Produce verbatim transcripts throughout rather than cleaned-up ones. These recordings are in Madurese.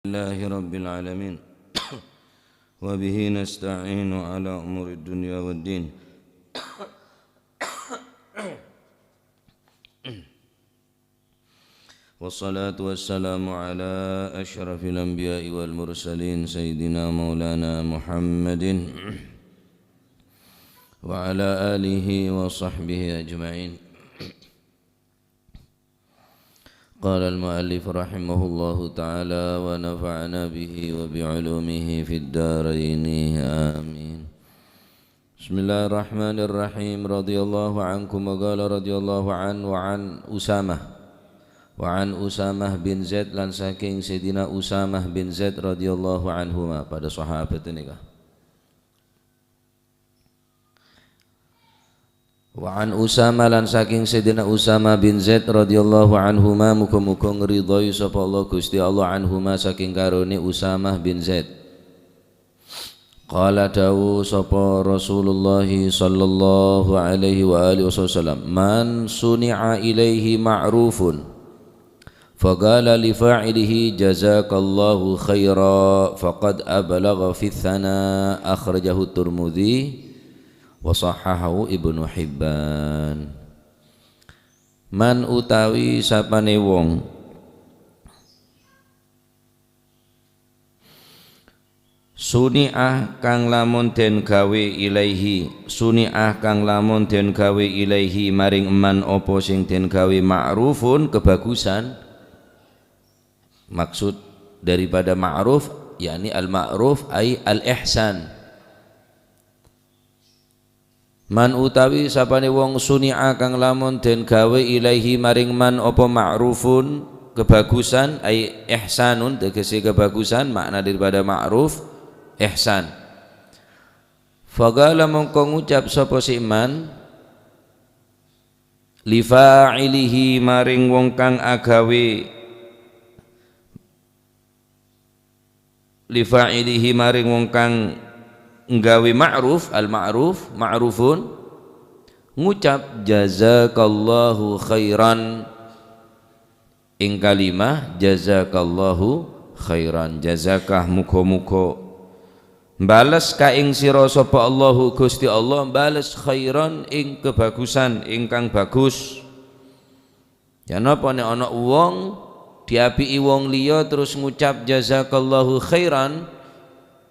لله رب العالمين. وبه نستعين على أمور الدنيا والدين. والصلاة والسلام على أشرف الأنبياء والمرسلين سيدنا مولانا محمد وعلى آله وصحبه أجمعين. قال المؤلف رحمه الله تعالى ونفعنا به وبعلومه في الدارين. آمين. بسم الله الرحمن الرحيم. رضي الله عنكم وقال رضي الله عنه وعن أسامة. وعن أسامة بن زيد, lan saking Sayyidina Usamah bin Zaid radhiyallahu anhuma, padha sahabat nèka. Wa an Usamah, lan saking Sayyidina Usamah bin Zaid radhiyallahu anhuma, muga-muga ngridhoi sapa Allah Gusti Allah anhuma, saking karone Usamah bin Zaid. Qala, dawuh sapa Rasulullah sallallahu alaihi wa alihi wasallam, "Man suni'a ilaihi ma'rufun, faqala li fa'ilihi, 'Jazakallahu khaira,' faqad ablagha fi tsana." Akhrajahu Tirmidzi wa shahahahu Ibnu Hibban. Man utawi sapane wong, suni'a kang lamun den gawe ilaihi, suni'a kang lamun den gawe ilaihi maring man apa sing den gawe ma'rufun, kebagusan. Maksud daripada ma'ruf, yakni al-ma'ruf, ai al-ihsan. Man utawi sapane wong suni'a kang lamun den gawe ilaihi maring man apa ma'rufun, kebagusan, ai ihsanun, tegese kebagusan, makna daripada ma'ruf, ihsan. Faqala, mongko ngucap sapa si man, li fa'ilihi, maring wong kang agawe, li fa'ilihi, maring wong kang nggawe ma'ruf, al-ma'ruf, ma'rufun, ngucap, "Jazakallahu khairan." Ing kalimah, "Jazakallahu khairan." Jazakah, muga-muga bales ka ing sira sapa Allahu Gusti Allah, bales khairan ing kebagusan, ingkang bagus. Ya napa nek ana wong diapi'i wong liya terus ngucap, "Jazakallahu khairan,"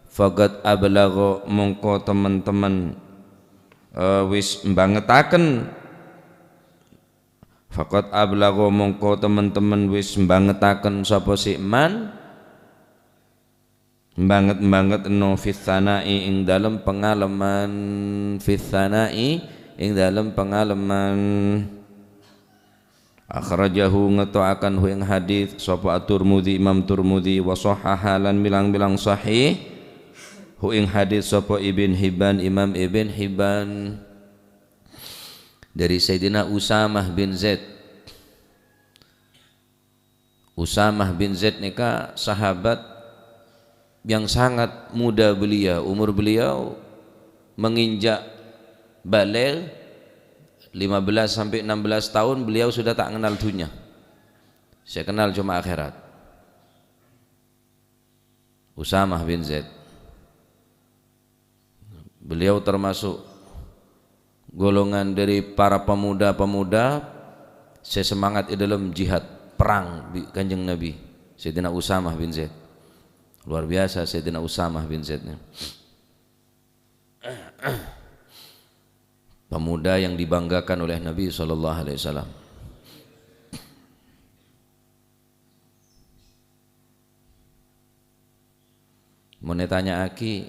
faqad ablagha, mongko temen-temen, eh, wis mbangetaken. Faqad ablagha, mongko temen-temen wis mbangetaken sapa si man, mbanget-mbangetno fis sana'i ing dalem pengaleman, fis sana'i ing dalem pengaleman. Akhrajahu, ngeto'aken hu ing hadis sapa At-Tirmidzi, Imam Tirmidzi, wa shahaha, lan milang-milang sahih hu ing hadis sapa Ibn Hibban, Imam Ibn Hibban. Dari Sayyidina Usamah bin Zaid. Usamah bin Zaid nèka sahabat yang sangat muda belia, umur beliau menginjak baligh, lima belas sampai enam belas tahun beliau sudah tak kenal dunia. Saya kenal cuma akhirat. Usamah bin Zaid. Beliau termasuk golongan dari para pemuda-pemuda sè semangat è dalam jihad, perang bi' Kanjeng Nabi, Sayyidina Usamah bin Zaid. Luar biasa Sayyidina Usamah bin Zaid ini. Pemuda yang dibanggakan oleh Nabi sallallahu alaihi wasallam. Mon ètanya'aghi,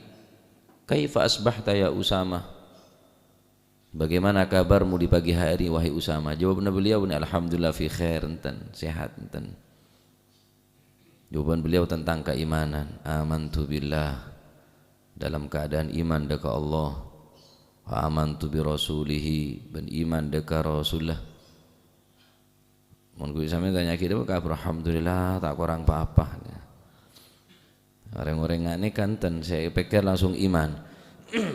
"Kaifa asbahta ya Usamah?" Bagaimana kabarmu di pagi hari, wahai Usamah? Jawabannya beliau ini, "Alhamdulillah fi khair," enten, sehat, enten. Jawaban beliau tentang keimanan, "Amantu billah," dalam keadaan iman deka Allah, "wa amantu bi rasulihi," bân iman deka Rasulullah. Mon ghu sampèyan tanya kita, "Kabar alhamdulillah, ta' korang pa-apa." Orèng-orèng ngene kan ten, saya pikir langsung iman.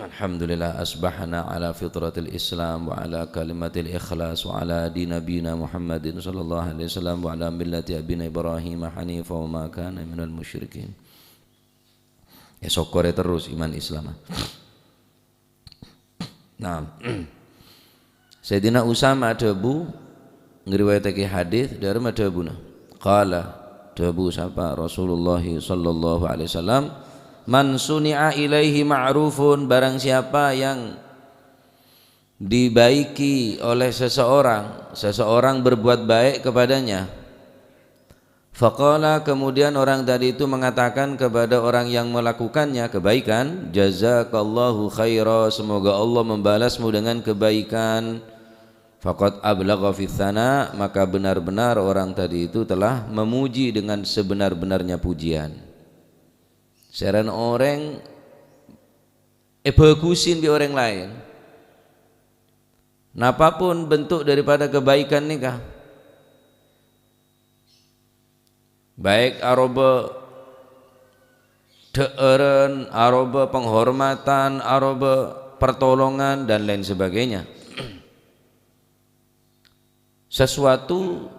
Alhamdulillah, asbahna ala fitratil Islam wa ala kalimatil ikhlas wa ala dini nabina Muhammadin sallallahu alaihi wasallam wa ala millati abina Ibrahim hanifa wa ma kana minal musyrikin. Ya, sokkorè terros iman Islam. Nah, Sayyidina Usama adhâbu, ngriwayatake hadis, dâri madhâbuna. Qala, dhâbu sapa Rasulullah sallallahu alaihi wasallam, "Man suni'a ilaihi ma'rufun," barang siapa yang dibaiki oleh seseorang, seseorang berbuat baik kepadanya. Faqala, kemudian orang tadi itu mengatakan kepada orang yang melakukannya kebaikan, "Jazakallahu khaira, semoga Allah membalasmu dengan kebaikan." Faqad ablagha fis sana, maka benar-benar orang tadi itu telah memuji dengan sebenar-benarnya pujian. Sèrèn orèng èbhâghusin bi' orèng laèn. Napapun bentuk daripada kebaikan nèka, baik aroba dhâ'ârân, aroba penghormatan, aroba pertolongan, dan lain sebagainya. Sesuatu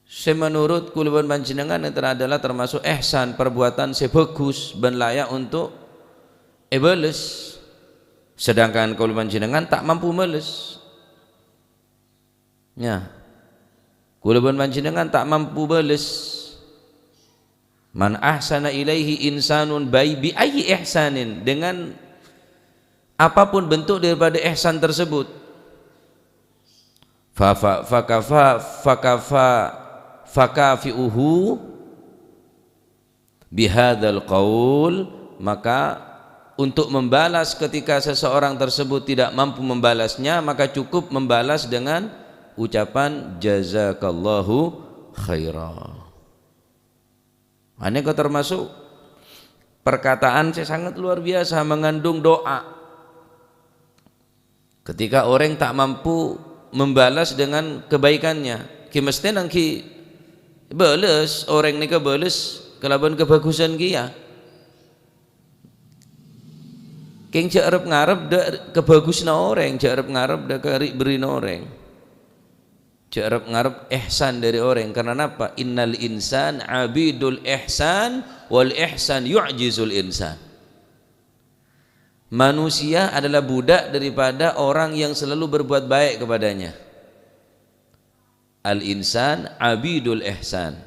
sè menurut kaulâ bân panjhennengngan enten adalah termasuk ihsan, perbuatan sè bhâghus bân layak untuk èbâles. Sedangkan kaulâ panjhennengngan ta' mampu bâles. Ya. Kaulâ bân panjhennengngan ta' mampu bâles. "Man ahsana ilaihi insanun bai-, bi ayyi ihsanin," dengan apapun bentuk daripada ihsan tersebut. Fa, fa, fakafa, fakafa, fakafi'uhu bihadzal qaul, maka untuk membalas ketika seseorang tersebut tidak mampu membalasnya, maka cukup membalas dengan ucapan, "Jazakallahu khaira." Ane kok termasuk perkataan sè sangat luar biasa, mengandung doa. Ketika orèng ta' mampu membalas dengan kebaikannya, ghi mestè nangghâ bâles, orèng nèka bâles kalabân kabhâghusân kèya. Kèng jhâ' arep-ngarep dâ' kabhâghusânna orèng, jhâ' arep-ngarep dâ' ka ri'-berri'na orèng. Jhâ' arep-ngarep ihsan dâri orèng. Karna napa? "Innal insan abidul ihsan, wal ihsan yu'jizul insan." Manusia adalah budak daripada orang yang selalu berbuat baik kepadanya. Al-insan abidul ihsan.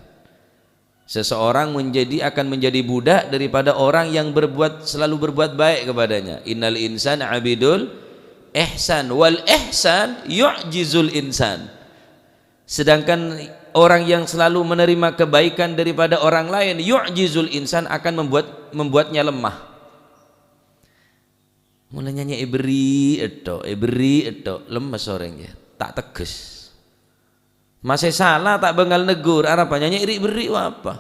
Seseorang menjadi, akan menjadi budak daripada orang yang berbuat, selalu berbuat baik kepadanya. "Innal insan abidul ihsan, wal ihsan yu'jizul insan." Sedangkan orang yang selalu menerima kebaikan daripada orang lain, yu'jizul insan, akan membuat, membuatnya lemah. Mula nyanyè èberri' ètto, èberri' ètto, lemmes orèng, ya. Ta' tegges. Masè sala ta' bângal neggur, arapa nyanyè ri'-berri' apa?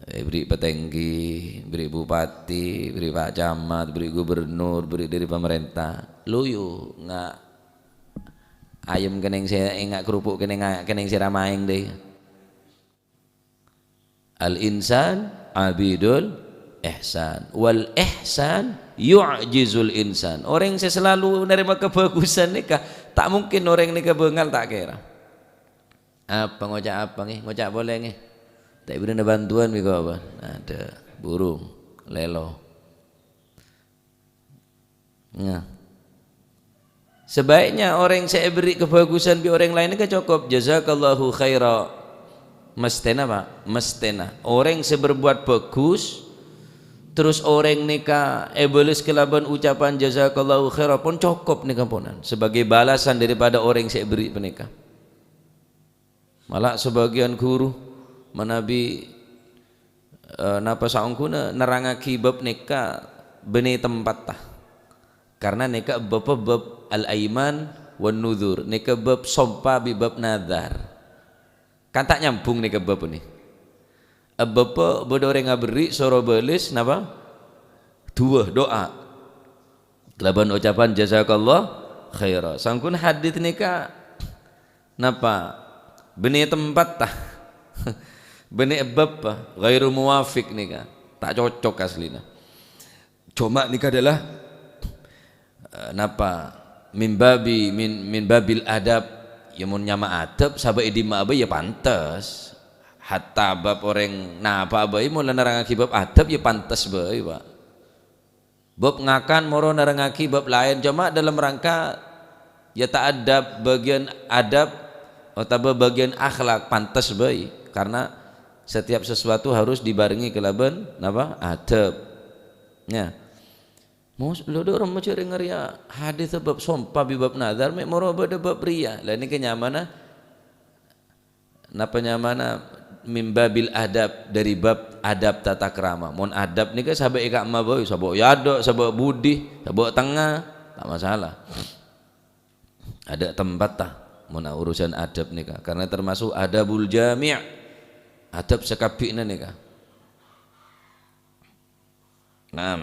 Èberri' patèngghi, berri' bupati, berri' pak camat, berri' gubernur, berri' dâri pamarènta. Loyo, nga' ayem kenning sè, nga' kerupuk kenning, kenning sè ramaèng dâi. Al-insan abidul ihsan. Wal ihsan yu'jizul insan. Orèng sè selalu narèma kabhâghusân nèka, ta' mungkin orèng nèka bângal ta' kèra. Apa, ngoca' apa, ngghi? Ngoca' polè, ngghi? Ta' èbèrri'na bantuan, bi' kok apa? Adâ, burung, lèlo. Nah. Sebaiknya orèng sè èberri' kabhâghusân bi' orèng laèn nèka cokop, "Jazakallahu khaira." Mesthèna, Pak, mesthèna. Orèng sè berbuat bagus, terus orèng nèka èbâles kalabân ucapan, "Jazakallahu khaira," pon cokop nèka ponan, sebagai balasan daripada orèng sè èberri' panèka. Mala sabâgiyân ghuru manabi, eh, napa saongghuna nerrangngaghi bab nèka bânnè tempatta. Karna nèka bâbbhâ bab al-aiman wan nuzur, nèka bab sompa bi' bab nadhar. Kan ta' nyambung nèka bab nè. Bâbbhâ bâdâ orèng aberri' soro bâles napa? Du'a, do'a. Kalabân ocapan jazakallah khaira. Sangghuna hadits nèka napa? Bânnè tempatta. Bânnè bab, ghairu muwafiq nèka. Ta' cocok aslina. Coma nèka adalah, eh, napa, min babi, min, min babil adab. Ya, mon nyama adab, sabâ' è dimma'a bhâi, ya pantes. Hatta bab orèng napa bhâi, mon la nerrangngaghi bab adab, ya pantes bhâi, Pak. Bab ngakan moro nerrangngaghi bab laèn, coma dalam rangka ya ta'adab, bagian adab otabâ bagian akhlak, pantes bhâi. Karena setiap sesuatu harus dibarengi kalabân napa? Adab. Ya. Mos-, lho, dhu, rèng ma' jhâ' rèng rèya hadis bab sompa bi' bab nazar, mè' moro bâdâ bab rèya. Lah, nèka nyamana Napa nyamana min babil adab, dari bab adab tata krama. Mon adab nèka sabâ' è ka'emma bhâi, sabâ' è adâ', sabâ' è budi, sabâ' è tengnga, ta' masalah. Adâ' tempat ta, mon urusan adab nèka, karena termasuk adabul jami', adab sakabbhi'na nèka. Nah,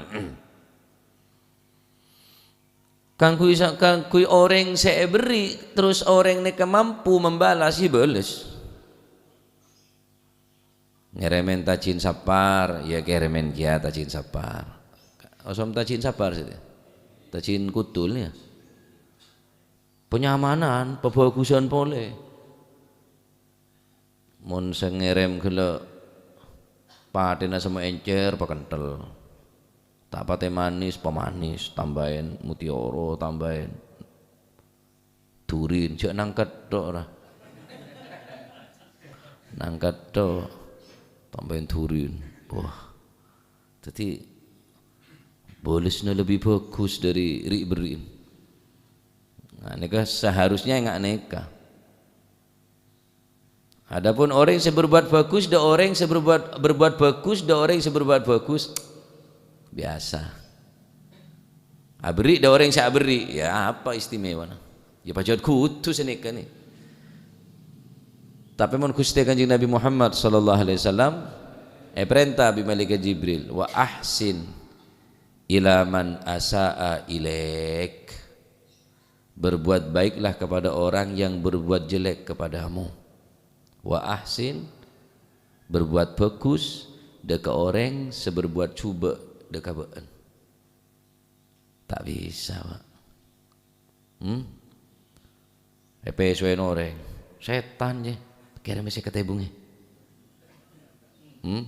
kaangghuy sa-, kaangghuy orèng sè èberri', terros orèng nèka mampu membalas, ya bâles. Ngèrèmè tajin sapar, ya kèrèmè kèya tajin sapar. Osom tajin sapar sè, tajin kutul, ya. Panyamanan, pabhâghusân polè. Mon sè ngèrèm ghellâ' pathèna sè maèncèr, pakenthel. Ta' patè manis, pamanis, tambâi mutiara, tambâi durin. Jhâ' nangkèt tok, ra. Nangkèt tok, tambâi durin. Wah. Dhâddhi, bâlesna lebbi bhâghus dhâri ri'-berri'en. Nah, nèka seharusnya nga' nèka. Adapun orèng sè berbuat bhâghus dâ' orèng sè berbuat, berbuat bhâghus dâ' orèng sè berbuat bhâghus, biyasa. Aberri' dâ' orèng sè aberri', ya apa istimewana? Ya pajhât kodhu sanèka nè. Tapè mon Ghustè Kanjeng Nabi Muhammad sallallahu alaihi wasallam èparènta bi' Malaikat Jibril, "Wa ahsin ila man asa'a ilaik." Berbuat baiklah kepada orang yang berbuat jelek kepadamu. Wa ahsin, berbuat bagus dâ' ka orèng sè berbuat jhubâ' dâ' ka bâ'en. Ta' bisa, Pak. Hmm? Èpèsowèn orèng. Sètan, jè. Kèrèmè sèket èbu, ngghi. Hmm?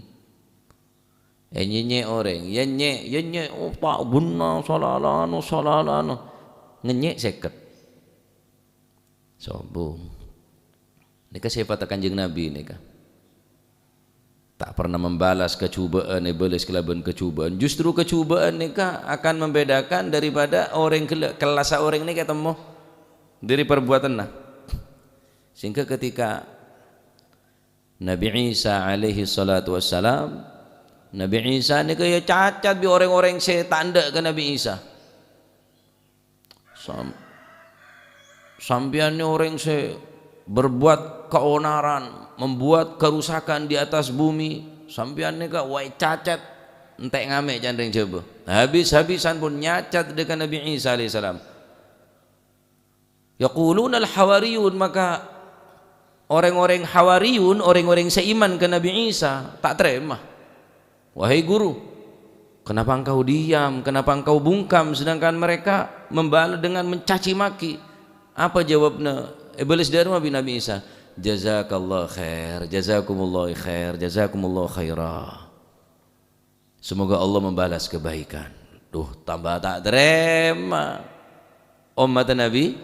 Ènyènyè' orèng, ya nyè', ya nyè', oh, ta' bhenna, salalana, salalana. Ngènyè' sèket. Sombong. Nèka sèpatta Kanjeng Nabi nèka. Ta' pernah membalas kajhubâ'ân, èbâles kalabân kajhubâ'ân. Justru kajhubâ'ân nèka akan membedakan daripada orèng ghellâ', kellassa orèng nèka temmo dhâri parbuwâtanna. Sehingga ketika Nabi Isa alaihi salatu wassalam, Nabi Isa nèka ya cacat bi' orèng-orèng sè ta' endâ' ka Nabi Isa. Sam-, sampèyan nè orèng sè berbuat kaonaran, membuat kerusakan di atas bumi, sampèyan nèka wae cacat, entè' ngamè' can rèng Jhâbâ. Habis-habisan pon nyacat dâ' ka Nabi Isa alaihissalam. Yaqulunal hawariyun, maka orèng-orèng hawariyun, orèng-orèng sè iman ka Nabi Isa, ta' tarèma. "Wahai guru, kenapa engkau diam? Kenapa engkau bungkam?" Sedangkan mereka membalas dengan mencaci maki. Apa jawabnya? Èbâles dâ' remma bi' Nabi Isa, "Jazakallah khair, jazakumullah khair, jazakumullah khaira." Semoga Allah membalas kebaikan. Duh, tambah ta' tarèma. Ommatta Nabi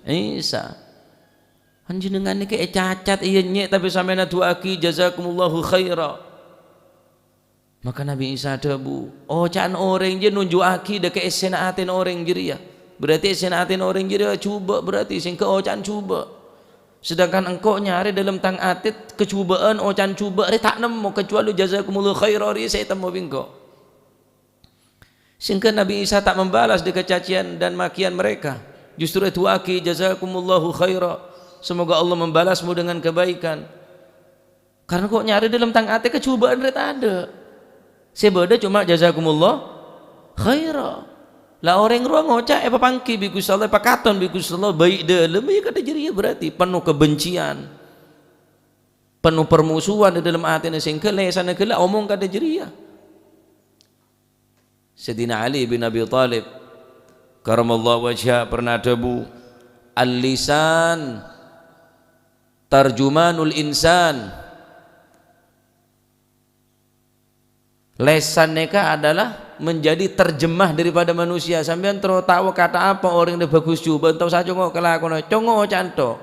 Isa. Panjhennengngan nèka ècacat, ènyè', tapè sampèyan adu'aaghi, "Jazakumullahu khaira." Maka Nabi Isa adhâbu, "Oca'na orèng jâ nonjhu'aghi dâ' ka èssèna atèna orèng jârèya. Berarti èssèna atèna orèng jârèya jhubâ', berarti sèngko' oca'na jhubâ'. Sedangkan engko' nyarè dâlem tang atè kajhubâ'ân, oca'na jhubâ' rè ta' nemmo, kecuali jazakumullahu khaira rè sè ètemmo bi' engko'." Sehingga Nabi Isa tak membalas dâ' kacaciyân dan makiyan mereka. Justru èdu'aaghi, "Jazakumullahu khaira. Semoga Allah membalasmu dengan kebaikan." Karena kok nyarè dâlem tang atè kajhubâ'ân rè tadâ'. Sè bâdâ coma jazakumullah khaira. La orèng rowa ngoca' èpapangghi bi' Ghustè Allah, èpakaton bi' Ghustè Allah, bâi' dâlem, ya kadhi jârèya berarti penuh kebencian. Penuh permusuhan è dâlem atèna sèngko' lèsanna ghellâ' omong kadhi jârèya. Sayyidina Ali bin Abi Thalib karramallahu wajhah pernah adhâbu, "Al-lisan tarjumanul insan." Lèsan nèka adalah menjadi terjemah daripada manusia. Sampèyan terro tao kata apa orèng nè bhâghus jhubâ'ân, tao sacongo' kalakowanna, congo' oca'an tho.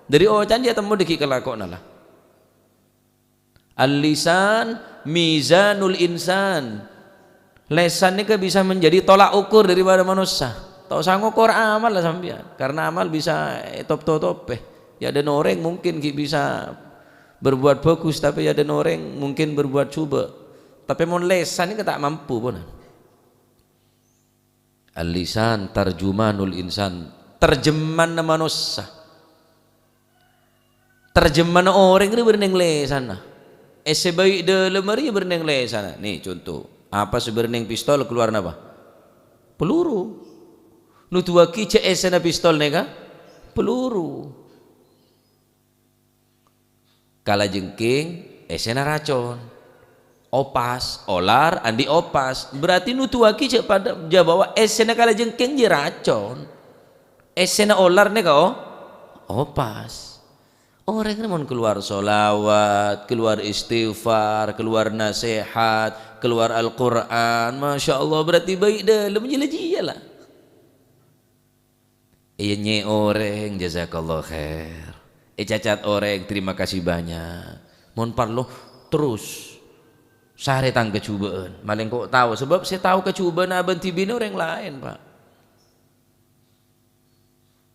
Dhâri oca'an jhâ' temmo dhâggi' kalakowanna la. Al-lisan mizanul insan. Lèsan nèka bisa menjadi tolak ukur daripada manossa. Tao sa ngokor amal la sampèyan, karena amal bisa ètop-totopè. Ya, dân orèng mungkin ghi' bisa berbuat bagus, tapè ya dân orèng mungkin berbuat jhubâ'. Tapè mon lèsan nèka ta' mampu, ponan. Al-lisan tarjumanul insan, terjemana manossa. Terjemana orèng rè bâdâ neng lèsanna. Èssè bâi' dâlem rè bâdâ neng lèsanna. Nè, conto, apa sè bâdâ neng pistol kalowar napa? Peluru. Nodhuwâghi jhâ' èssèna pistol nèka peluru. Kalajengking, èssèna racon. Opas, olar, andi' opas. Berarti nodhuwâghi jhâ' padâ, jhâ' bâbâ èssèna kalajengking jiyâ racon. Èssèna olar nèka o-, opas. Orèng rè mon kalowar sholawat, kalowar istighfar, kalowar nasèhat, kalowar Al-Qur'an, masya Allah, berarti bâi' dâlem jiyâ la jiyâ la. Ènyè' orèng, jazakallah khair. Ècacat orèng, terima kasih banyak. Mon parlo, terros sarè tang kajhubâ'ân. Malèng ko' tao, sabâb sè tao kajhubâ'ân abân dhibi'na orèng laèn, Pak.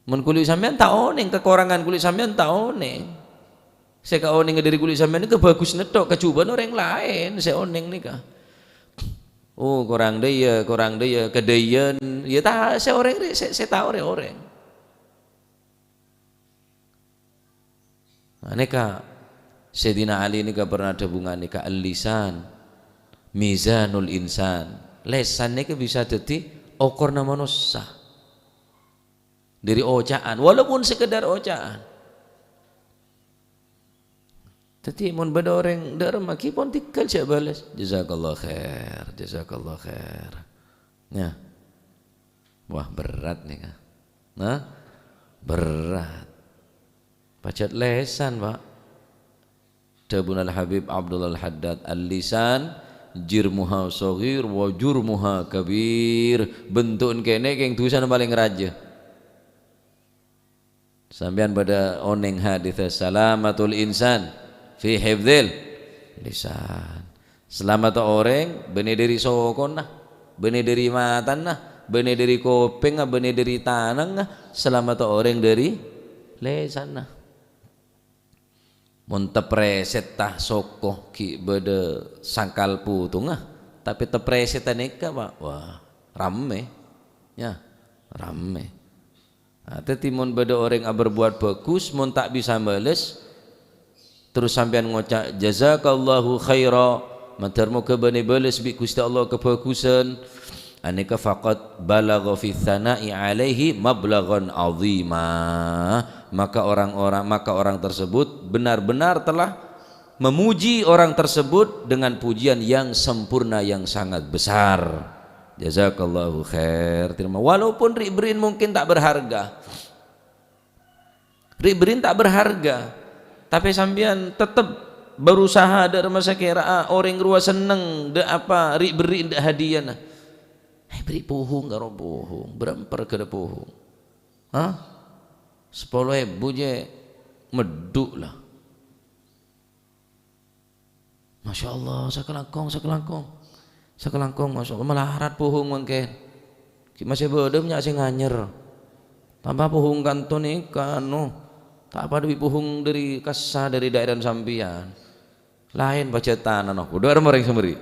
Mon kulâ sampèyan ta' onèng, kakorangan kulâ sampèyan ta' onèng. Sè kaonènga dâri kulâ sampèyan nèka bhâghus nètto', kajhubâ'ân orèng laèn sè onèng nèka. Oh, korang dâ' iyâ, korang dâ' iyâ, kadâ' iyân, iyâ ta-, sè orèng rè, sè, sè tao rè orèng. Nah, nèka Sayyidina Ali nèka pernah adhâbu nganèka, "Al-lisan mizanul insan." Lèsan nèka bisa dhâddhi okorna manossa. Dâri oca'an, walaupun sekedar oca'an. Dhâddhi, mon bâdâ orèng dâ'remma, ghi' pon tèngghâl jhâ' bâles. Jazakallah khair, jazakallah khair. Ya. Wah, berat nèka. Nah, berat. Pajhât lèsan, Pak. Dhâbuna Al-Habib Abdullah Al-Haddad, "Al-lisan jirmuha shaghir wa jurmuha kabir." Bentu'en kènè' kèng dhusana palèng rajâ. Sampèyan padâ onèng hadis, "Salamatul insan fi hifdzil lisan." Salamatta orèng bânnè dâri sokona, bânnè dâri matana, bânnè dâri kopèngnga, bânnè dâri tanangnga, salamatta orèng dâri lèsanna. Mon taprèsètta soko ghi' bâdâ sangkal potongnga, tapè taprèsètta nèka, Pak, wah, rammè. Ya, rammè. Nah, dhâddhi mon bâdâ orèng aberbuat bhâghus, mon ta' bisa bâles, terros sampèyan ngoca', "Jazakallahu khaira," mandhâr moghâ bânnè bâles bi' Ghustè Allah kabhâghusân. Anèka faqad balagha fi tsana'i alaihi mablaghan azima. Maka orang-orang, maka orang tersebut benar-benar telah memuji orang tersebut dengan pujian yang sempurna, yang sangat besar. Jazakallahu khair. Terima, walaupun ri'-, bâri'na mungkin ta' berharga. Ri'-, bâri'na ta' berharga, tapè sampèyan tettep berusaha dâ' remma sakèra'a orèng rowa senneng dâ' apa ri'-, bâri'na dâ' hadiana. Eh, bâri' pohong karo pohong, bârâmpa règhâna pohong? Hah? Sapolo èbu jhâ' meddhu' la. Masya Allah, sakalangkong, sakalangkong. Sakalangkong, masya Allah, malarat pohong mangkèn. Ghi' masè bâdâ nya' sè nganyèr. Tamba pohong kanto nèka, anu, ta' padâ bi' pohong dâri kassa, dâri daèra sampèyan. Laèn pajhâtana, no. Kodhu arep orèng sè mèrè.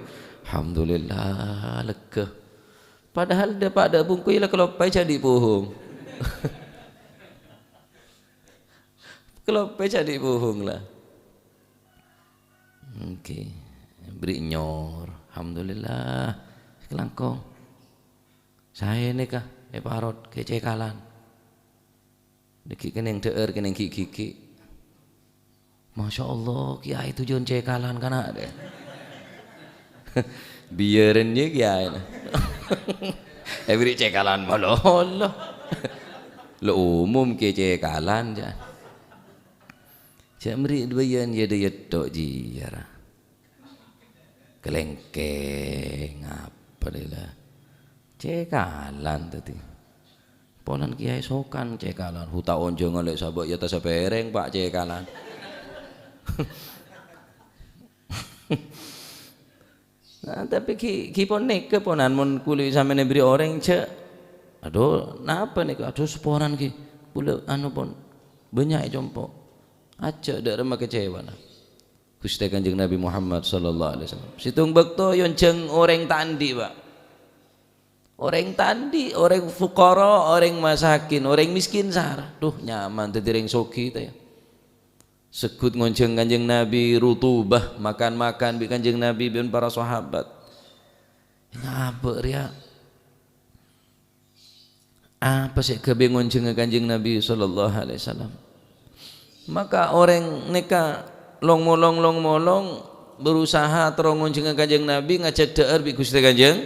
Alhamdulillah, lega. Padahal dâpa' dâ' bungkuy la kaloppaè jhâ' andi' pohong. Kaloppaè jhâ' andi' pohong la. Èngghi. Bâri' nyor. Alhamdulillah. Sakalangkong. Saè nèka, èparot, kè cèkalan. Dâgghi' kennèng dhâ'âr, kennèng ghi'-ghighi'. Masya Allah, kiyaè tujân cèkalan, kana', dâ. Biyârân yâ kiyaè. Èberri' cèkalan malolo. Lo umum kè cèkalan, jâ. Jâ' mèrri' duwâyan yâ-, yâ tok jiyâ ra. Kalèngkèng apa dhi la. Cèkalan dhâddhi. Polana kèyaè sokan cèkalan. Huta onjhângan lè' sabâ' yâ ta' sapèrèng, Pa', cèkalan. Nah, tapè ghi-, ghi pon nèka ponan mon kulâ sampèyan èberri' orèng, jâ'. Adhu, napa nèka? Adhu, saporan ghi. Kulâ anu pon bânnya' è compo'. Ajjhâ' dâ' remma kacèwana. Ghustè Kanjeng Nabi Muhammad sallallahu alaihi wasallam. Sèttong bâkto èyonjhâng orèng ta' andi', Pa'. Orèng ta' andi', orèng fuqara, orèng masakin, orèng miskin sara. Duh, nyaman dhâddhi orèng soghi ta' yâ. Segghut ngonjhâng Kanjeng Nabi, rutubah, makan-makan bi' Kanjeng Nabi bân para sahabat. Ngabâ' rèya. Apa sè èghâbây ngonjhângnga Kanjeng Nabi sallallahu alaihi wasallam? Maka orèng nèka long-molong, long-molong berusaha terro ngonjhângnga Kanjeng Nabi, ngajhâk dhâ'âr bi' Ghustè Kanjeng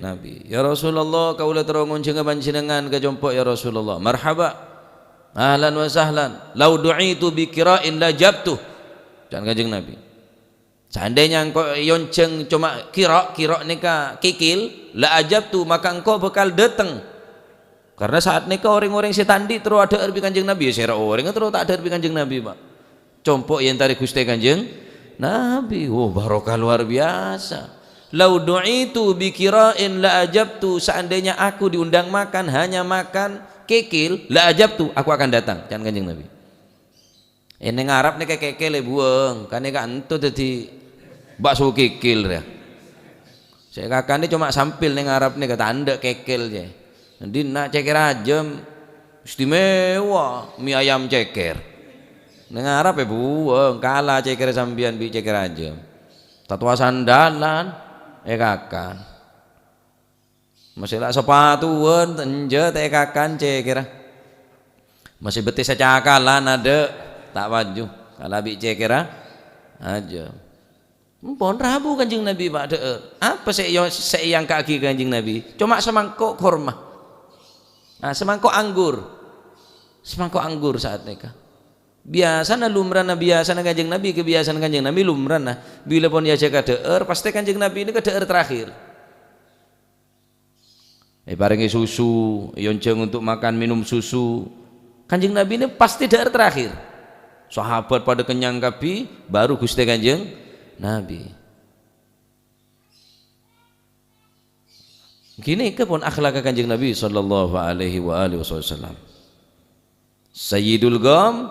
Nabi. "Ya Rasulullah, kaulâ terro ngonjhângnga panjhennengngan ka compo', ya Rasulullah." "Marhaba. Ahlan wa sahlan. Lau du'itu bi qira'in la ajabtu." Ca'na Kanjeng Nabi. Seandainya engko' èyonjhâng coma kira', kira' nèka kikil, la ajabtu, maka engko' bhâkal dâteng. Karena saat nèka rèng-orèng sè ta' andi' terro adhâ'âr bi' Kanjeng Nabi, ya sèra orèngnga terro ta' adhâ'âr bi' Kanjeng Nabi, Pa'. Compo' èentarè Ghustè Kanjeng Nabi. Wow, barokah luar biasa. "Lau du'itu bi qira'in la ajabtu," seandainya aku diundang makan, hanya makan kikil, la ajabtu, aku akan datang, ca'na Kanjeng Nabi. Eh, neng Arab nèka kèkèl, eh, buwâng. Kan nèka ento dhâddhi bakso kèkèl, rèya. Sè èkakanè coma sampèl neng Arab nèka, ta' endâ' kèkèl, jâ. Dhinna' cèkèr ajâm, istimewa, mi ayam cèkèr. Neng Arab, eh, buwâng, kala cèkèr sampèyan bi' cèkèr ajâm. Tatowa sandalan, èkakan. Masè la sapatuwân, enjâ' ta' èkakan cèkèra. Masè bettè sacakalan adâ', ta' paju. Kala bi' cèkèra, ajâm. Empon rabu Kanjeng Nabi, Pa', dhâ'âr. Apa sè èyo-, sè èangka'aghi Kanjeng Nabi? Coma samangko' korma. Nah, samangko' anggur. Samangko' anggur saat nèka. Biyasana lumrana, biyasana Kanjeng Nabi, kabiyasaan Kanjeng Nabi lumrana. Bilâ pon èajhâk ka dhâ'âr, pastè Kanjeng Nabi nèka dhâ'âr terakhir. Èparèngè susu, èyonjhâng untuk makan minum susu. Kanjeng Nabi ini pasti dhâ'âr terakhir. Sahabat padâ kennyang kabbhi, baru Ghustè Kanjeng Nabi. Ghânèka pon akhlakka Kanjeng Nabi sallallahu alaihi wa alihi wasallam. Sayyidul qaum,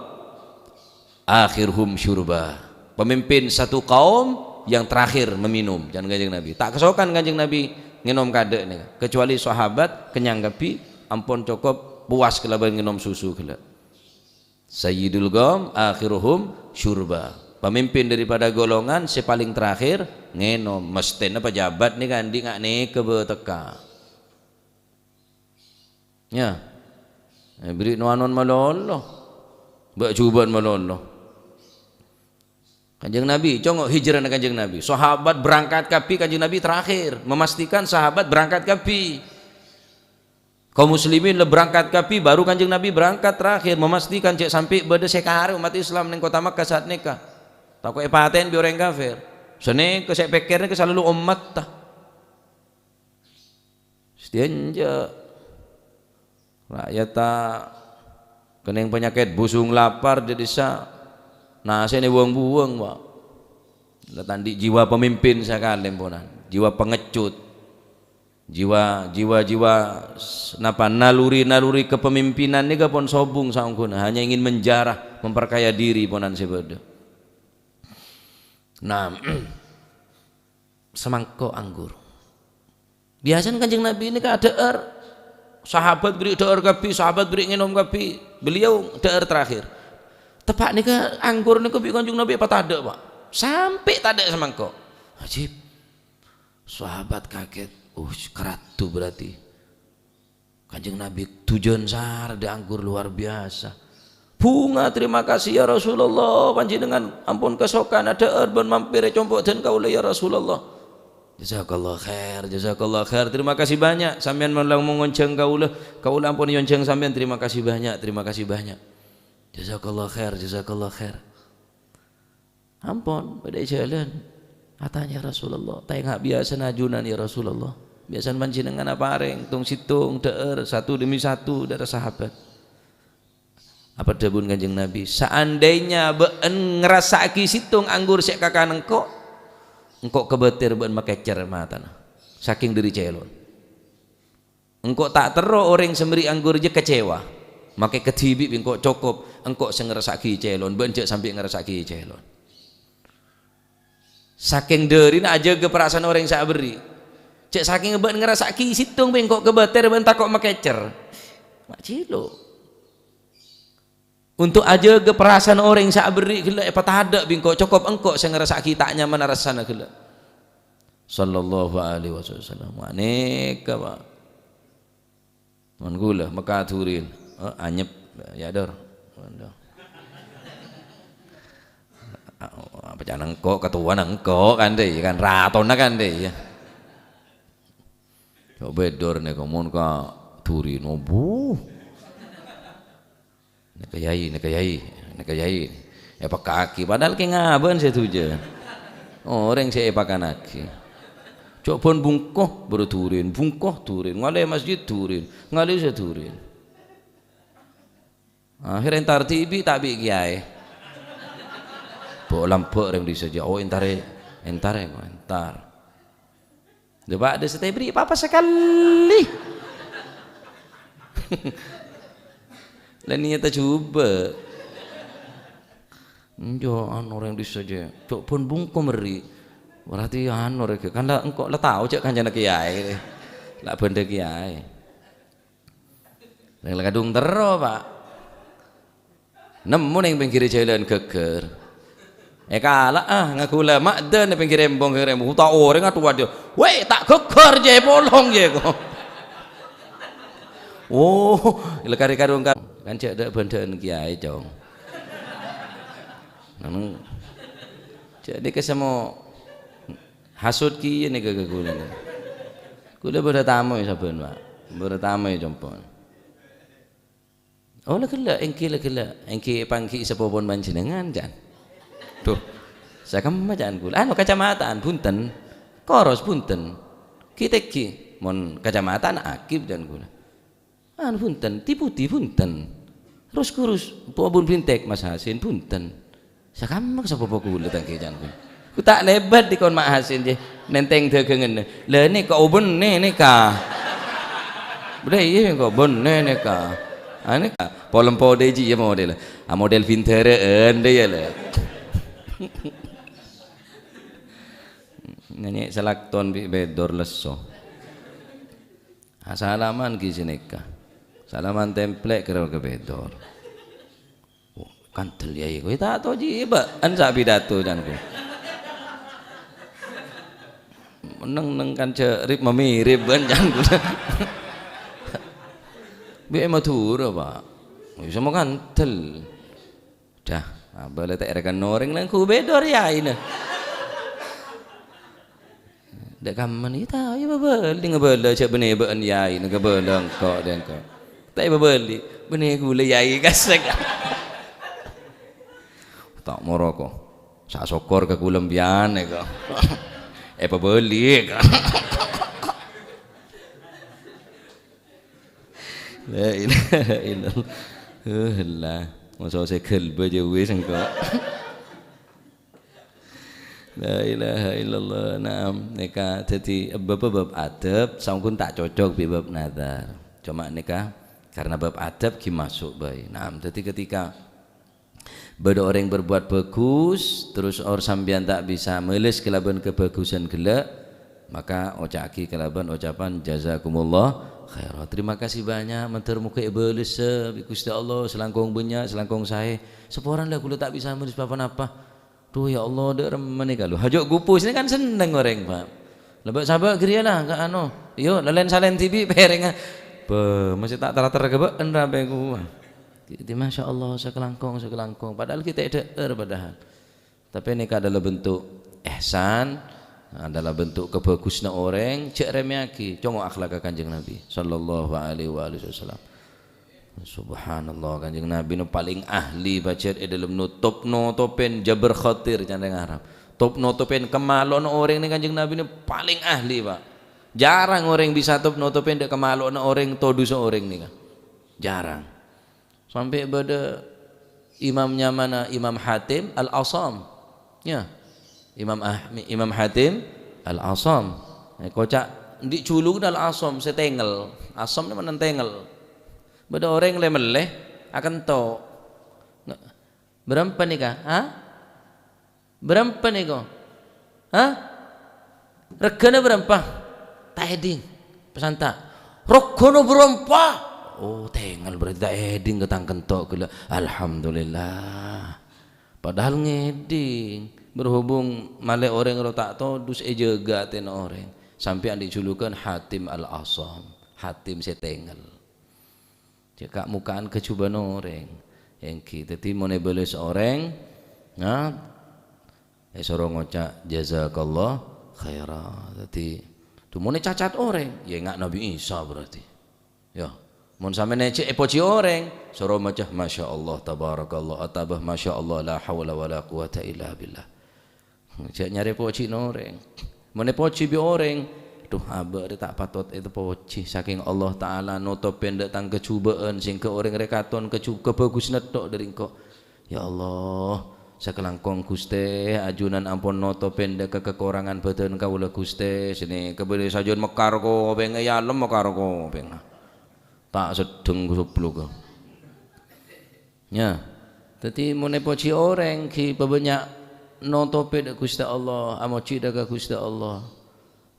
akhiruhum syurba. Pemimpin satu kaum yang terakhir meminum, ca'na Kanjeng Nabi. Ta' kasokan Kanjeng Nabi ngènom kadâ' nèka, kecuali sahabat kennyang kabbhi, ampon cokop puas kalabân ngènom susu ghellâ'. Sayyidul qaum, akhiruhum syurba. Pemimpin daripada golongan sè palèng terakhir ngènom. Mesthèna pejabat nèka andi' nga' nèka bâ tekka. Ya. Eh, bâri' no-anon malolo. Bâ'-jubâ'ân malolo. Kanjeng Nabi, congo' hijrana Kanjeng Nabi. Sahabat berangkat kabbhi, Kanjeng Nabi terakhir. Memastikan sahabat berangkat kabbhi. Kaum muslimin la berangkat kabbhi, baru Kanjeng Nabi berangkat terakhir. Memastikan jhâ' sampè' bâdâ sè karè ommat Islam neng kota Makkah saat nèka. Tako' èpatè'è bi' orèng kafir. Sanèka sè èpèkkèrè nèka salalu ommatta. Sadhâjâ rakyat ta' kennèng panyakèt busung lapar dhâddhisa nasèna èbuwâng-buwâng, Pa'. La ta' andi' jiwa pemimpin sakalè, ponan. Jiwa pengecut. Jiwa, jiwa, jiwa s-, napa, naluri-naluri kepemimpinan nèka pon sobung saongghuna, hanya ingin menjarah, memperkaya diri, ponan sè bâdâ. Nah, samangko' anggur. Biyasana Kanjeng Nabi nèka adhâ'âr. Sahabat bâri' dhâ'âr kabbhi, sahabat bâri' ngènom kabbhi. Beliau dhâ'âr terakhir. Teppa' nèka anggur nèka bi' Kanjeng Nabi èpatadâ', Pa'. Sampè' tadâ' samangko'. Ajib. Sahabat kaget. "Uh, karadu berarti." Kanjeng Nabi dujân sara dâ' anggur luar biasa. Bhunga, "Terima kasih, ya Rasulullah, panjhennengngan ampon kasokan adhâ'âr bân mampir è compo' dân kaulâ, ya Rasulullah." Jazakallah khair, jazakallah khair. Terima kasih banyak. Sampèyan mon la-, mon ngonjhâng kaulâ, kaulâ ampon èonjhâng sampèyan. Terima kasih banyak, terima kasih banyak. Jazakallah khair, jazakallah khair. Ampon, bâdâ è jhâlân. Atanya, "Ya Rasulullah, ta' enga' biyasana ajunan, ya Rasulullah. Biyasana panjhennengan aparèng, tong-sèttong, dhâ'âr, satu demi satu, dhâ'âr sahabat." Apa dhâbuna Kanjeng Nabi, "Seandainya bâ'na ngarassa'aghi sèttong anggur sè èkakan engko', engko' kabâtèr bâ'na makècèr matana, sakèng dâri cèlon. Engko' ta' terro orèng sè mèrè anggur jâ kecewa. Makè kadhibi' bi' engko' cokop, engko' sè ngarassa'aghi cèlon, bâ'na jâ' sampè' ngarassa'aghi cèlon." Sakèng dârina ajâgâ parasaan orèng sè aberri'. Cè' sakèng bâ'na ngarassa'aghi sèttong bi' engko' kabâtèr bâ'na tako' makècèr. Ma' cèlo'. Untuk ajâgâ parasaan orèng sè aberri' ghellâ' èpatadâ' bi' engko', cokop engko' sè ngarassa'aghi ta' nyamanna rassana ghellâ'. Sallallahu alaihi wasallam. Wah, nèka, Pak. Mon ghulâ, mèka dhuriyân. Oh, anyep. Ya, Dor. Waduh. Apa jâ' engko', katowana engko' kan, dè, kan ratona kan, dè, ya. Coba Dor nèko, mon ka dhuriyân, obuh. Nèka yai, nèka yai, nèka yai. Èpaka'aghi, padahal kè ngabâ'ân sè dhujân. Orèng sè èpaka'aghi. Cok bân bungko, bârâ dhuriyân, bungko dhuriyân, ngalè masjid dhuriyân, ngalè sè dhuriyân. Akhèr èntar dhibi' ta' bi' kèyaè. Bo' lambâ' rèng dhisa jâ', oh, èntarè, èntarè, èntar. Coba ada sè ta' èberri' pa-apa sakalè. La niyata jhubâ'. Enjâ', anu, rèng dhisa jâ'. Cok bân bungko mèrri'. Berarti anu, rèng kan la engko' la tao jâ' kancana kèyaè. La bândhâ kèyaè. Rèng la kadhung terro, Pak. Nemmo neng pèngghirrâ jhâlân ghâggâr. Èkala'a, ngaghulâ ma'dân neng pèngghirrâ embong, pèngghirrâ embong. Ta' orèng atowa dhiyâ. "Wè, ta' ghâggâr, jâ, polong, jâ, ko." Oh, la karè karung kan. Kan jâ' dâ' bândhâ'ân kèyaè, Cong. Anu, jâ' nèka samo hasut kèya nèka ka ghulâ. Ghulâ bâdâ tamoy sabbhân, Pak. Bâdâ tamoy compo'. Oh, la ghellâ', èngghi la ghellâ'. Èngghi èpangghi sapopona panjhennengan, can. Duh, sakemma, can ghulâ. Anu, kacamatan, bhunten. Koros, bhunten. Ghi-tèngghi, mon kacamatan, akib, can ghulâ. Anu, bhunten, ti-poti, bhunten. Rus-kurus, po-, pon brintek, Mas Hasin, bhunten. Sakamma sapopo ghulâ tang kècan ghulâ. Ghu ta' lèbât dikon Ma' Hasin, jè. Nèntèng dhâghânganna. Lha, nèka obânnè nèka. Bâdâ iyâ kok bânnè nèka. Anèka polem podâ jiyâ model. A, model bindhârâ'ân dâ' iyâ, lè. Nganyè' salakton bi' bèdor lesso. A, salaman ghi' sanèka. Salaman templek karo ka bèdor. Oh, kandel, Yai, kowe ta' tao jiyâ, bâ'ân sa' pidato, can ghulâ. Neng-neng kan jâ' rip mamirip, bâ'ân, can ghulâ. Bi' è Madhurâ, Pak. Wis, samo kandel. Dah, abâlâ ta' èrèkan orèng, lèngghu bèdor yaina. Dâ' kamma nèka, iyâ bâbâli ngabâlâ jâ' bânnè bâ'ân yaina ngabâlâ engko' dâ' engko'. Ta' èbâbâli, bânnè ghulâ yai kasèk. Ta' moro ko. Sa' sokor ka ghulâ biyan èko. Èpabâli èko. La ilaha illallah. Heh, la. Masa sè ghâlbâ jâ wis engko'. La ilaha illallah. Naam, nèka dhâddhi bab-bab adab, saongghuna ta' cocok bi' bab nadhar. Coma nèka karena bab adab ghi' maso' bhâi. Naam, dhâddhi ketika bâdâ orèng berbuat bagus, terus or sampèyan ta' bisa males kalabân kabhâghusân ghellâ', maka oca'aghi kalabân ocapan, "Jazakumullah khaira." Terima kasih banyak, mandhâr moghâ èbâlessa bi' Ghustè Allah, salangkong bânnya', salangkong saè. Saporana la ghulâ ta' bisa males pa-ponapa. Duh, ya Allah, dâ' remma nèka lho. Hajâ' gupus nèka kan senneng orèng, Pak. Lebâ' sabâ' ghâriyâ la, ka anu. Yo, lalen-salen dhibi' pèrèngnga. Bâh, masih ta' ter-ater ka bâ'ân rapè ghuwâ. Dhâddhi, masya Allah, sakalangkong, sakalangkong. Padahal kita dhâ'âr padahal. Tapè nèka adalah bentuk ihsan, Adalah bentuk kabhâghusânna orèng, jhâ' rèmèyaghi. Congo' akhlakka Kanjeng Nabi, sallallahu alaihi wa alihi wasallam. Subhanallah, Kanjeng Nabi no palèng ahli, pajhât è dhâlem notop-notopèn jabr khatir, can orèng Arab. Top-notopèn kamalo'na orèng nè Kanjeng Nabi no palèng ahli, Pak. Jhârâng orèng bisa top-notopèn dâ' kamalo'na orèng, todusâ orèng nèka. Jhârâng. Sampè' bâdâ imam nyamana Imam Hatim Al-Asam. Ya. Imam Ah-, Imam Hatim Al-Asam. Eh, koca' andi' jhuluk Al-Asam, sè tengel. Asam nè ma'nana tengel. Bâdâ orèng lè-mellè, akento'. Bârâmpa nèka? Ha? Bârâmpa nèko? Ha? Règhâna bârâmpa? Ta' èdhing. Pasanta'. Règhâna bârâmpa? Oh, tengel berarti ta' èdhing ka tang kento' ghellâ'. Alhamdulillah. Padahal ngèdhing. Berhubung malè orèng ro ta' todus èjâgâ atèna orèng. Sampè' andi' julukan Hatim Al-Asam. Hatim sè tengel. Jhâ' ka'-moka'an kajhubâ'ân orèng. Èngghi, dhâddhi mon èbâlâs orèng, nah, èsoro ngoca', "Jazakallah khaira." Dhâddhi, tu mon ècacat orèng, ya enga' Nabi Isa berarti. Ya, mon sampèyan èjhâ' èpojhi orèng, soro maca, "Masya Allah, tabarakallah," otabâ, "Masya Allah, la haula wala quwata illa billah." Jhâ' nyarè pojhina orèng. Mon èpojhi bi' orèng, "Dhu, abâ' rè ta' patot èpojhi. Sakèng Allah Ta'ala notopè dâ' tang kajhubâ'ân, sèngghâ orèng rè katon kajhu-, kabhâghusânna tho' dâri engko'." "Ya Allah, sakalangkong, Ghustè, ajunan ampon notopè dâ' ka-, kakorangan bhâdhân kaulâ, Ghustè. Sènè kabâdâ sajân mekar kopèng, è yalem mekar kopèng. Ta' seddheng soblugghâ." Ya. Dhâddhi, mon èpojhi orèng, ghi pabânnya' notopè dâ' Ghustè Allah, amojhi dâ' ka Ghustè Allah.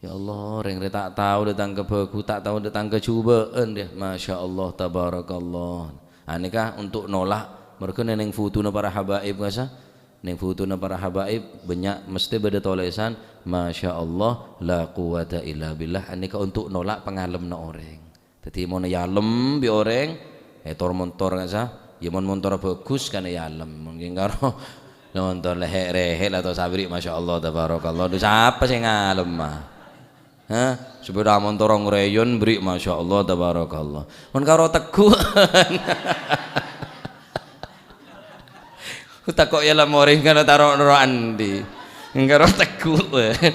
"Ya Allah, orèng rè ta' tao dâ' tang kabhâghu-, ta' tao dâ' tang kajhubâ'ân, rè. Masya Allah, tabarakallah." Anèka untuk nolak, mergâ neng fotona para habaib, kasa. Neng fotona para habaib, bânnya' mestè bâdâ tolèsan, "Masya Allah, la quwata illa billah." Anèka untuk nolak pangalemma orèng. Dhâddhi, mon èyalem bi' orèng, ètor montor kasa, ya mon montorra bhâghus kan èyalem. Mungkin karo montor lèhè'-rèhè' la to sabri', masya Allah, tabarakallah. Dhu, sapa sè ngalem, ah? Hah? Sepeda montor ngrèyon, bri', masya Allah, tabarakallah. Mon karo tegghu'ân. Tako' èyalem orèng kan taro' noro' andi'. Karo tegghu'ân.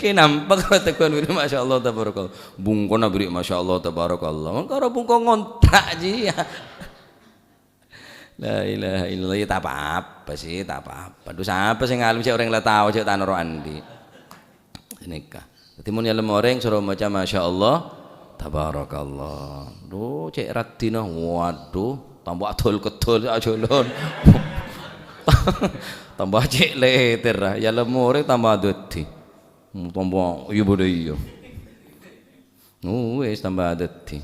Kè nampa karo tegghu'ân bri', masya Allah, tabarakallah. Bungkona bri', masya Allah, tabarakallah. Karo bungko ngontrak, ji, ya. La ilaha illallah, ya, ta' apa-apa sih, ta' apa-apa. Dhu, sapa sè ngalem, cè' orèng la tao, cè' ta' noro' andi'. Nèka. Dhâddhi, mon èyalem orèng, soro maca, "Masya Allah, tabarakallah." Dhu, cè' raddhina, waduh, tamba adol-kedol, ajhâlân. Tamba cè' lètèr, ah. Èyalem orèng tamba dhâddhi. Tamba, iyâ, bâdâ iyâ. Oh, wis tamba dhâddhi.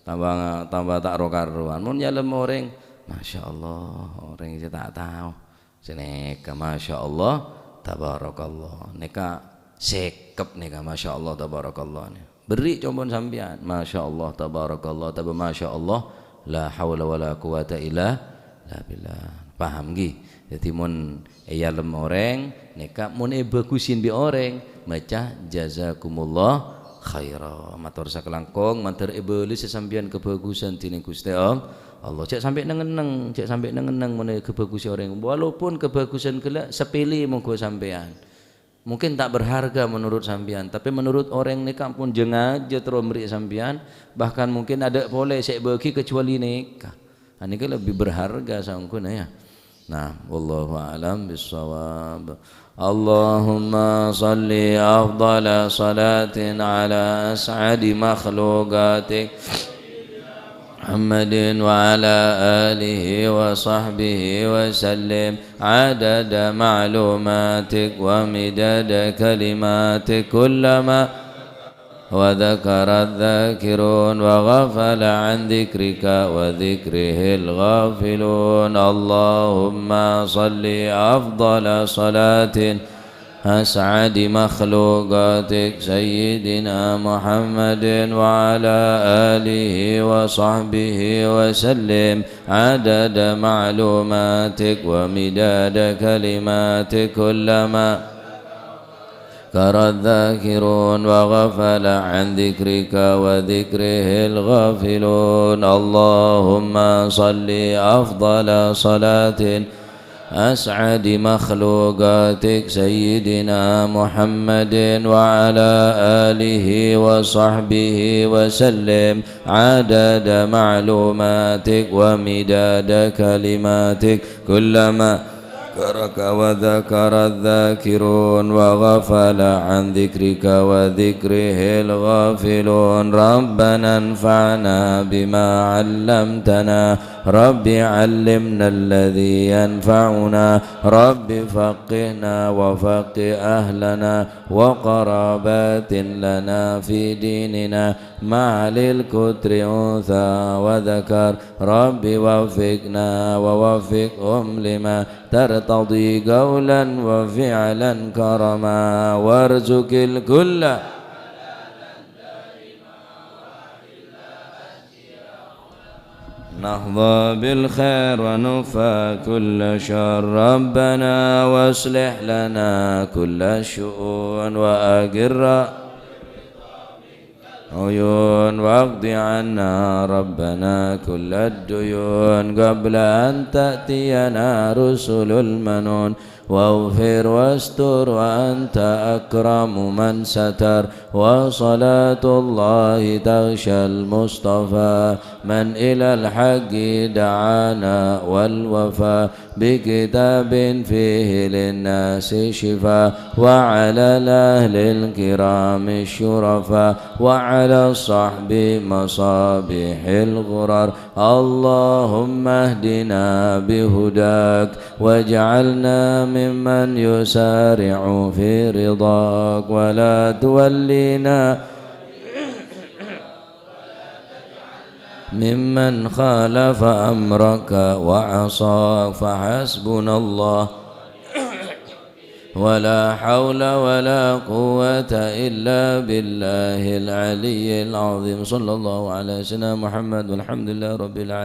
Tamba, tamba ta' ro-karowan. Mon èyalem orèng, masya Allah, orèng sè ta' tao. Sanèka, masya Allah, tabarakallah. Nèka sèkep nèka, masya Allah, tabarakallah. Berri' compo'na sampèyan, masya Allah, tabarakallah, otabâ masya Allah, la haula wala quwata illa, illa billah. Paham, ghi? Dhâddhi, mon èyalem orèng, nèka mon èbhâghusè bi' orèng, maca jazakumullah khaira. Mator sakalangkong, mandhâr èbâlâs sampèyan kabhâghusân dhinèng Ghustè Allah. Allah, jhâ' sampè' neng-enneng, jhâ' sampè' neng-enneng mon èkabhâghusè orèng. Walaupun kabhâghusân ghellâ' sapèlè mongghu sampèyan. Mungkin ta' berharga menurut sampèyan, tapè menurut orèng nèka ampon jhâ-ngajhâ terro mèrè' sampèyan, bahkan mungkin adâ' polè sè èbâghi kecuali nèka. Nah, nèka lebbi berharga saongghuna, ya. Nah, wallahu a'lam bissawab. Allahumma shalli afdhala shalatin ala as'adi makhluqatik Muhammadin wa ala alihi wa sahbihi wa sallim adada ma'lumatik wa midada kalimatik kullama وذكر الذاكرون وغفل عن ذكرك وذكره الغافلون. اللهم صل أفضل صلاة أسعد مخلوقاتك سيدنا محمد وعلى آله وصحبه وسلم عدد معلوماتك ومداد كلماتك كلما ذكر الذاكرون وغفل عن ذكرك وذكره الغافلون. اللهم صل أفضل صلاة أسعد مخلوقاتك سيدنا محمد وعلى آله وصحبه وسلم عدد معلوماتك ومداد كلماتك كلما ذكرك وذكر الذاكرون وغفل عن ذكرك وذكره الغافلون. ربنا انفعنا بما علمتنا. رب علمنا الذي ينفعنا. رب فقهنا وفقه أهلنا وقرابات لنا في ديننا مع للكتر أنثى وذكر. رب وفقنا ووفقهم لما ترتضي قولا وفعلا كرما وارزق الكل نحظى بالخير ونكفى كل شر. ربنا واصلح لنا كل الشؤون وأقر عيون واقض عنا ربنا كل الديون قبل أن تأتينا رسل المنون واغفر واستر وأنت أكرم من ستر. وصلاة الله تغشى المصطفى من إلى الحق دعانا والوفا بكتاب فيه للناس شفاء وعلى الأهل الكرام الشرفاء وعلى الصحب مصابيح الغرر. اللهم اهدنا بهداك واجعلنا ممن يسارع في رضاك ولا تولنا ممن خالف أمرك وعصاك. فحسبنا الله ولا حول ولا قوة إلا بالله العلي العظيم. صلى الله على سيدنا محمد والحمد لله رب العالمين.